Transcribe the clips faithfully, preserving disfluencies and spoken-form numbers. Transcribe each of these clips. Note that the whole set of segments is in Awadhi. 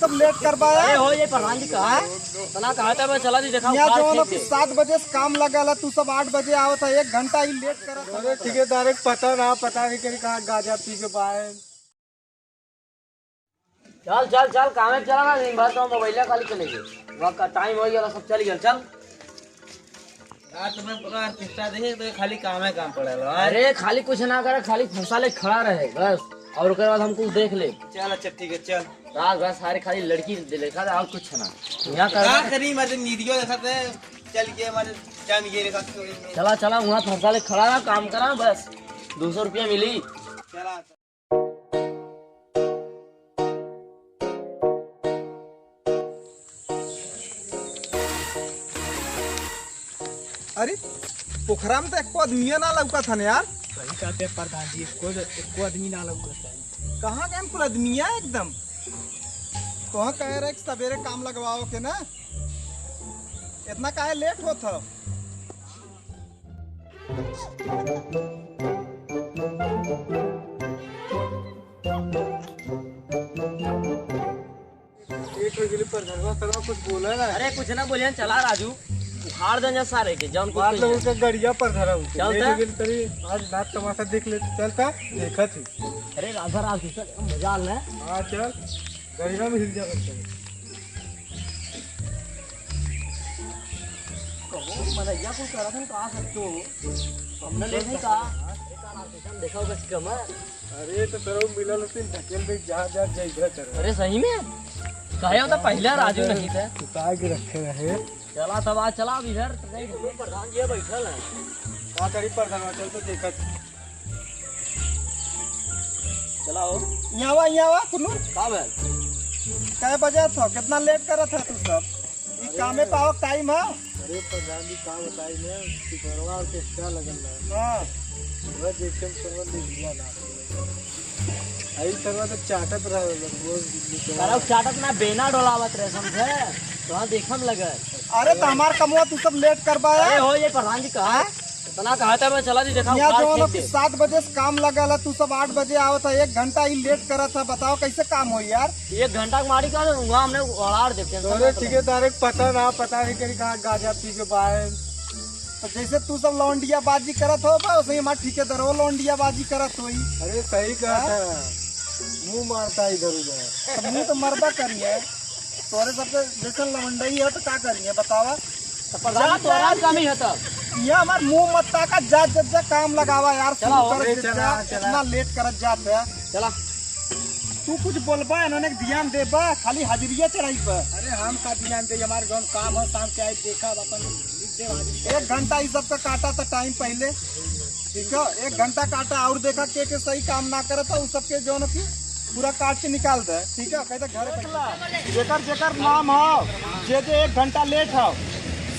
सब लेट करवाया। अरे हो, ये प्रधान जी कहाँ है? इतना कहा था मैं, चला जी, देखा, यहाँ उखाड़ जो फेंक लोग दे। सात बजे से काम लगल है, तू सब आठ बजे आवत है, एक घंटा ही लेट करत है। अरे ठेकेदार, एक पता ना, पता नहीं करी कहाँ गांजा पी के बाए। चल, चल, चल, कामे चला ना, दिन भर तो मोबाइल खाली चले गए। वहाँ का टाइम हो गया, सब चल गया, चल। रात में पूरा ऑर्केस्ट्रा देखे तो खाली काम है, काम पड़ल है। अरे खाली कुछ ना करे, खाली फंसा ले खड़ा रहे बस, और ओकर बाद हम कुछ देख ले। चल अच्छा ठीक है, चल। रात भर सारे खाली लड़की देखा था और कुछ ना। यहाँ कर का करी, मतलब नीतियों देखा थे, चल के मतलब जान ये देखा। चला चला, वहाँ फंसा ले खड़ा रहा, काम करा बस, दो सौ रुपया मिली। चला। अरे, पोखरा में तो एको आदमिया ना लौकत हन यार। सही कहते हैं प्रधान जी, एको, एको आदमी ना लौकत है। कहाँ गए कुल आदमिया एकदम? तो कह रहे कि सवेरे काम लगवाओ के ना, इतना काहे लेट होत हो? एक हो गेली प्रधानवा, सरवा कुछ बोला ना। अरे कुछ ना बोलियन, चला राजू, उखाड़ दे जा सारे के, जौन कुछ बात कही लोगों है। का गड़िया पर धरा हुआ। चल लेट ता। हो गेली तरी, आज नाच तमाशा देख ले, चल ता, देखत ही। अरे राधा राम कृष्ण, मजा आ रहा है। हाँ चल, गड़िया में हिल जा बच्चे। कहो, मनैया कुल करत हन का सच्चो? हमने ले नहीं कहा। देखा होगा कम है। अरे तो सरऊ मिलल होती, ढकेल दे, जा, जा, जा, इधर कर। अरे सही में? कहे होता पहला राजू नहीं था। सुता के रखे रहे। चला तब आज चला, अब इधर नहीं, प्रधान जी बैठल है। का करी प्रधान, चल तो देखत। चला हो। यहाँ आवा, यहाँ आवा, कुन्नू। का भइल? कै बजे थो? कितना लेट करत है तू सब? ई अरे। कामे पावक टाइम है? अरे प्रधान जी, का बताई मैं, सिकरवा ऑर्केस्ट्रा लगल है। हाँ। वह देख के हम समझ नहीं लिया ना। आई सरवा तो चाटत रहे, रोज निकल। सरवा चाटत ना, बेना डोलावत रहे, समझे? तो हाँ, देखम लगल। अरे, तो हमार कमवा तू सब लेट करवाया। अरे हो, ये प्रधान जी कहा है? इतना कहा था मैं, चला जी, देखा, यहाँ उखाड़ जो फेंक लोग दे। सात बजे से काम लगल है, तू सब आठ बजे आवत है, एक घंटा ही लेट करत है, बताओ कैसे काम हो यार? एक घंटा के मारी का, वहाँ हमने उड़ाड़ देते हैं, अरे समझ ठेकेदार, एक पता ना, पता नहीं करी कहाँ गांजा पी के बाहर। तो जैसे तू सब लौंडिया बाजी करत हो बा, वैसे ही हमार ठेकेदारो लौंडिया बाजी करत होई। अरे सही कहा हाँ? था, मुंह मारता इधर उधर। तो मुंह तो मरबा करी है, तोरे सबके जैसे लौंडई है तो का करी है बतावा? तो प्रधान जात तोरा है। कमी है तब। ये हमार मुंह मत ताका, जा जब जा काम लगावा यार, चला शुरू हो। कर अरे दे चला, जा, चला। इतना लेट करत जात है। चला। तू कुछ बोलबा, इन्होंने ध्यान देबा, खाली हाजिरिया चढ़ाई पर। अरे हम का ध्यान दे, हमार जौन काम है शाम के आई देखा अपन लिख दे हाजिरी। एक घंटा ई सबका काटा था टाइम पहले, ठीक है, एक घंटा काटा और देखा के के सही काम ना करता, उ सबके जौन की पूरा काट के निकाल दे, ठीक है, कहते घर पे। जेकर जेकर नाम हो, जे जे एक घंटा लेट हो,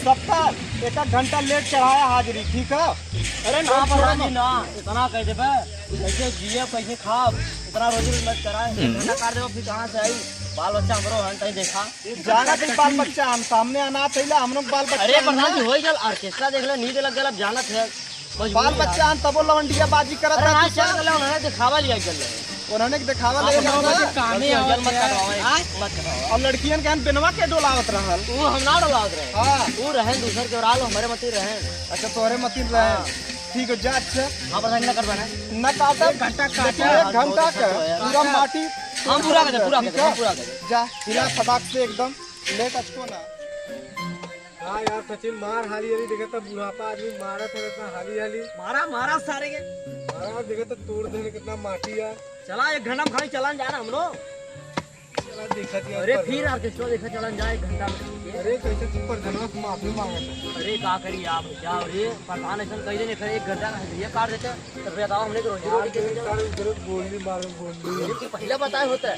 सबका एक एक घंटा लेट चढ़ाया हाजिरी, ठीक है। अरे ना अरे छोड़ो प्रधान जी ना। ना, इतना कह देबे, कैसे जिए कैसे खाब, इतना रोजी रोटी मत कराए, हम्म। इतना काट देबो फिर कहाँ से आई, बाल बच्चा हमरो हन तई देखा। जाना तई बाल बच्चा हम सामने अनाथ है, हम लोग बाल बच्चा अरे हम प्रधान ना। जी हो गल, ऑर्केस्ट्रा देख ले, नींद लग गल, अब जानत है। मजबूरी बाल है। बच्चा हम तबो लौंडिया बाजी करत अरे है ना, तू चल सब। गले, उन्होंने दिखावा लिया चल रहे। उन्होंने के दिखावा हाँ, ले तो जाओ हम ना। लोग कामे गलती आवत जल मत है। करवाओ, हाँ? मत करवाओ। और लड़कियन के हम बेनवा के डोलावत रहल। वो हम ना डोलावत रहे। हाँ। वो रहन दूसर के ओराल, हमारे मती रहन। अच्छा, तोहरे मती रहन। हाँ। ठीक हो, जा, अच्छा। हाँ, बस इतना कर देना। ना काटा, एक घंटा लेकिन काटा। एक घंटा का पूरा माटी हम पूरा कर दे, पूरा कर दे, ठीक है? हम पूरा कर दे। जा, पूरा फटाक से एकदम लेट अचको ना। हाँ यार सचिन, मार हाली हाली, देखा था बुढ़ापा आदमी मारा था इतना हाली हाली। मारा, मारा सारे के। मारा, देखा था तोड़ देने कितना माटी यार। चला, एक घंटा में खाली चलन जाना हम लोग। चला, देखा थी अरे, पर फिर ऑर्केस्ट्रा देखा चलन जाए एक घंटा में। अरे, कैसे तू प्रधानवा से माफी मांगा था? अरे, का करी आप, क्या हो रे? प्रधान ऐसा कह देने, एक घंटा का हजिया काट देते, तो बताओ, हमने तो रोजी रोटी कैसे चला? सारे उधर गोली मारो, गोली। अरे, तू पहले बताए होता है।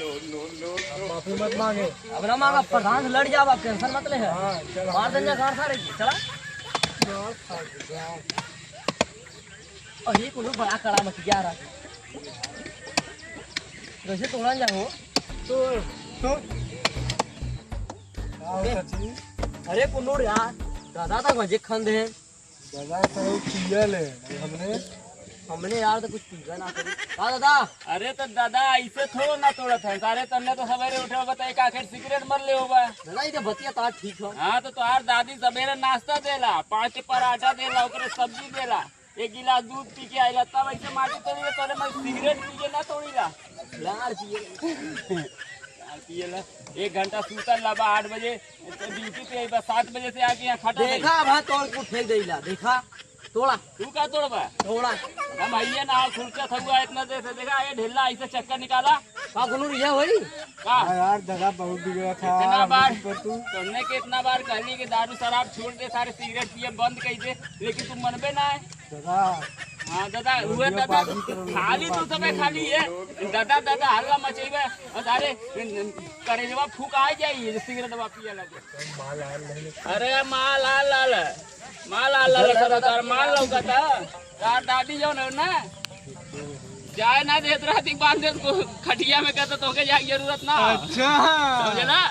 माफी मत मांगे। अब ना मांगा, प्रधान से लड़ जाब, आप टेंशन मत ले। हाँ, चल, मार देंगे गाड़ सारे की, चला। और ये कुल बड़ा कड़ा मच गया रहा। कैसे तोड़ा जाओ? तो, तो। आओ, ए, सचिन। अरे कुल्लू यार, दादा तक मजे खंद है। दादा तो पियल है, हमने हमने यार तो कुछ पीबे ना करी। का दादा? अरे तो दादा, ऐसे थोड़ो ना तोड़त है सारे। तन्ने तो सवेरे उठे बताए का आखिर सिगरेट मर ले होबा। दादा, ये तो बतिया तो ठीक हो। हाँ, तो तोहार दादी सवेरे नाश्ता देला, पाँच पराठा देला, ओकरे सब्जी देला, एक गिलास दूध पी के आइला, तब ऐसे माटी तोड़ी के तोरे मैं सिगरेट पी के ना तोड़ीला। लाड़ पिए। लाड़ पिएला। एक घंटा सूतल लाबा आठ बजे, तो ड्यूटी पे आइबा, सात बजे से आके यहाँ खटा देखा, भाई तोड़ के फेंक देला, देखा। तोड़ा। तू का तोड़बा? तोड़ा। हम भैया ना खुर्चा थुआ इतना देर से देखा, ये ढिल्ला ऐसे चक्कर निकाला। का गुनू रिया होई? का? हाँ यार, दादा बहुत बिगड़ा था इतना यार, बार, पर तू। तुमने कितना बार कहली कि दारू शराब छोड़ दे, सारे सिगरेट पिए बंद कर दे, लेकिन तू मनबे ना है। दादा, हाँ दादा, हुए दादा, खाली तू सबे खाली है। दादा, दादा, हल्ला मचेबे। और सारे करेजवा फूका आ जाई, सिगरेटवा पिए लगे। अरे माल आ लाल, माल आ लाल, सरदार माल लौकता। तार दादी जौन है ना, जाए ना देत रहती, बांध देत को खटिया में, कहता तोके जाए के जरूरत ना हो। अच्छा। समझे ना?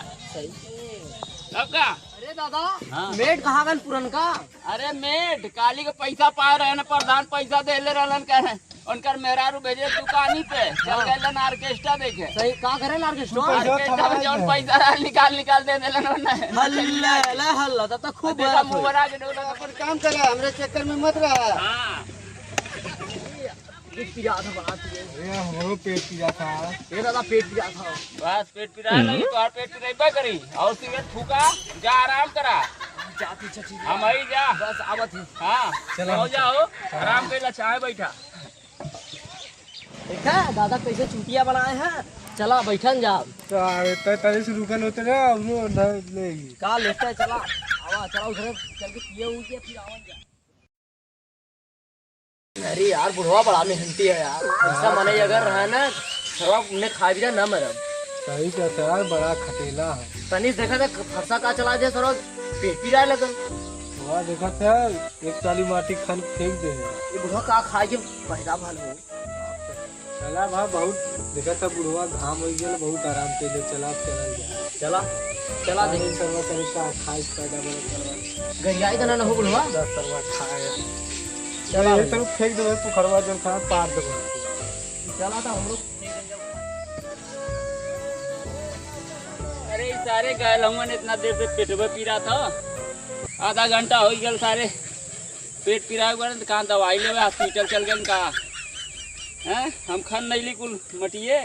तब का? अरे दादा, हाँ। मेट कहाँ गन पुरनका? अरे मेट, काली के पैसा पाए रहे ना, प्रधान पैसा देले रहलन, कहे उनकर मेहरारू भेजे दुकानी पे, चल हाँ। गए लन ऑर्केस्ट्रा देखे। सही, का करे ला ऑर्केस्ट्रा? पैसा ऑर्केस्ट्रा में थमाए जौन गए। पैसा रहा, निकाल निकाल दे देलन उन्हें। हल्ला, हल्ला, हल्ला, तब तक खूब देखा बड़ा मुंह था। बना के डोला। अपन काम करा, हमरे चक्कर में मत रहा। हाँ। पेट पिरात है, बड़ा पिए। अरे, हमरो पेट पिरात है। ए दादा, पेट पिरात है। बस, पेट पिराए लगी, तोहार पेट पिराइबा करी। और सिगरेट फूका, जा आराम करा। जा पीछे ठीक है। हम आई जा। बस, आवत ही। हाँ, चलो। हो जाओ, आराम कर ला, चाहे बैठा। देखा, दादा कैसे चूतिया बनाए हैं। चला, बैठन जा। तो आवे, त-, तनी से रुकल होते ना, हमरो अंदर ले आई। का लेते, चला। आवा, चला, उधर चल के पिए उइए, फिर आवन जा। अरे यार, बुढ़वा बड़ा मेहनती है यार। ऐसा मनई अगर रहा ना, सरवा उन्हें खाए बिना ना मरब। सही कहता है यार, बड़ा खटेला है। तनी देखा था, फरसा का चला दे सरवा, पेट पिराए लगल। वहाँ देखा था, एक टाली माटी खान फेंक दे। ये बुढ़वा का खाए के पैदा भल हो। चला भा, बहुत देखा था बुढ़वा, घाम हो गया, बहुत आराम कर ले। चला, अब चला जा। चला, चला दे। अरे सरवा, तनी का खाए पैदा भल सरवा। गरियाई तना न हो बुढ़वा। दस सरवा खाए। चला ये भैया। तरफ फेंक दे पुखरवा, जन खाना पार दे। चला था हम लोग। अरे, ई सारे गए हुआ इतना देर से पेटवा पीरा था, आधा घंटा हो गया सारे पेट पीरा हुआ, तो कहाँ दवाई लेवे, हॉस्पिटल चल गए का? हैं, हम खन नहीं ली कुल मटिए।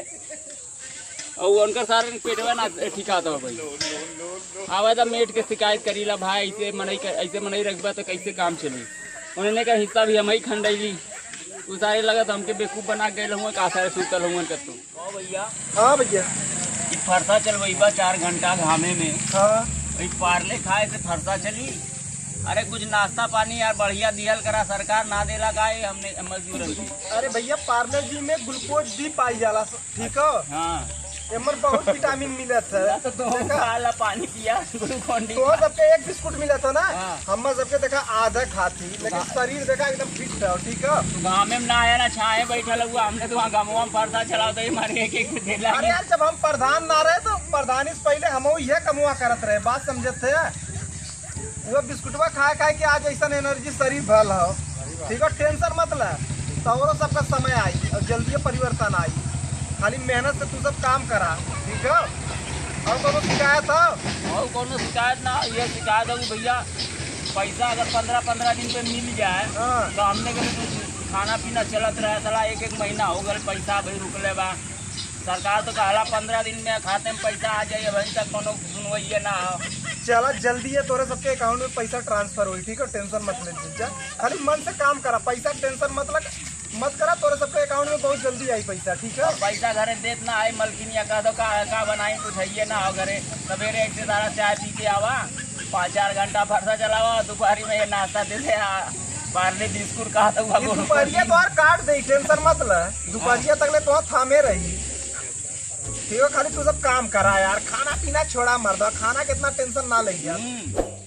और उनकर सारे पेटवा ना ठिकात हो भाई। आवे तो मेट के शिकायत करीला भाई, ऐसे मनई क-, ऐसे मनई रखबा तो कैसे काम चली? उन्होंने का हिस्सा भी हम ही खंडैली। उ सारे लगत हमके बेवकूफ बना के गए हुआ, का सारे सुतल हुआ कर तू। हाँ भैया। हाँ भैया। ई फरसा चलवैबा चार घंटा घामे में। हाँ। ई पारले खाए से फरसा चली? अरे कुछ नाश्ता पानी यार बढ़िया दिहल करा, सरकार ना देला का, ये हमने मजदूरन के। अरे भैया, पारले जी में ग्लूकोज डी पाई जाला, ठीक हो? हाँ। एमर बहुत विटामिन मिलत है। तो तुम देखा? खा ला, पानी पिया, ग्लूकोन डी तो खा। सबके एक बिस्कुट मिलत है ना, हाँ। हम सबके देखा आधा खाती, लेकिन हाँ। शरीर देखा एकदम फिट है, ठीक है? तो गाँव में ना आया ना छाए बैठल हुआ, हमने तो वहाँ गमवा में फरसा चलाओ तो ये मारे एक एक देला अरे ही। यार, जब हम प्रधान ना रहे तो प्रधानी से पहले हम यह कमवा करत रहे, बात समझत थे? वो बिस्कुटवा खाए खाए के आज ऐसा एनर्जी शरीर भल हो, ठीक है, टेंशन मत ले, तोहरो सबका समय आई और जल्दी परिवर्तन आई। खाली मेहनत से तू सब काम करा, ठीक है? और कोनो शिकायत हो? और कोनो शिकायत ना, ये शिकायत हो कि भैया पैसा अगर पन्द्रह पन्द्रह दिन पे मिल जाए हाँ। तो हमने के तो खाना पीना चलत रहे, साला एक एक महीना हो गल पैसा भाई रुकले बा। सरकार तो कहला पन्द्रह दिन में खाते में पैसा आ जाए, अभी तक कोनो सुनवाइए ना हो। चला जल्दी है, तोरे सबके अकाउंट में पैसा ट्रांसफर होई, ठीक है, टेंशन मत ले जीजा, खाली मन से काम करा, पैसा टेंशन मत लग मत करा, तोरे सबके अकाउंट में बहुत जल्दी आई पैसा, ठीक है? अब पैसा घरे देत ना आई, मलकिनिया कह दो का, का बनाई, कुछ है ये ना हो घरे। सवेरे एक से सारा चाय पी के आवा, पाँच चार घंटा फरसा चलावा, दोपहरी में ये नाश्ता दे दे, आ, पार्ले बिस्कुट कहा तो ये दोपहरिया तो और काट दे, टेंशन मत ले, दोपहरिया तक ले तो थामे रही। ठीक है, खाली तू सब काम करा यार, खाना पीना छोड़ा मर्दा, खाना कितना टेंशन ना ले यार। हम्म।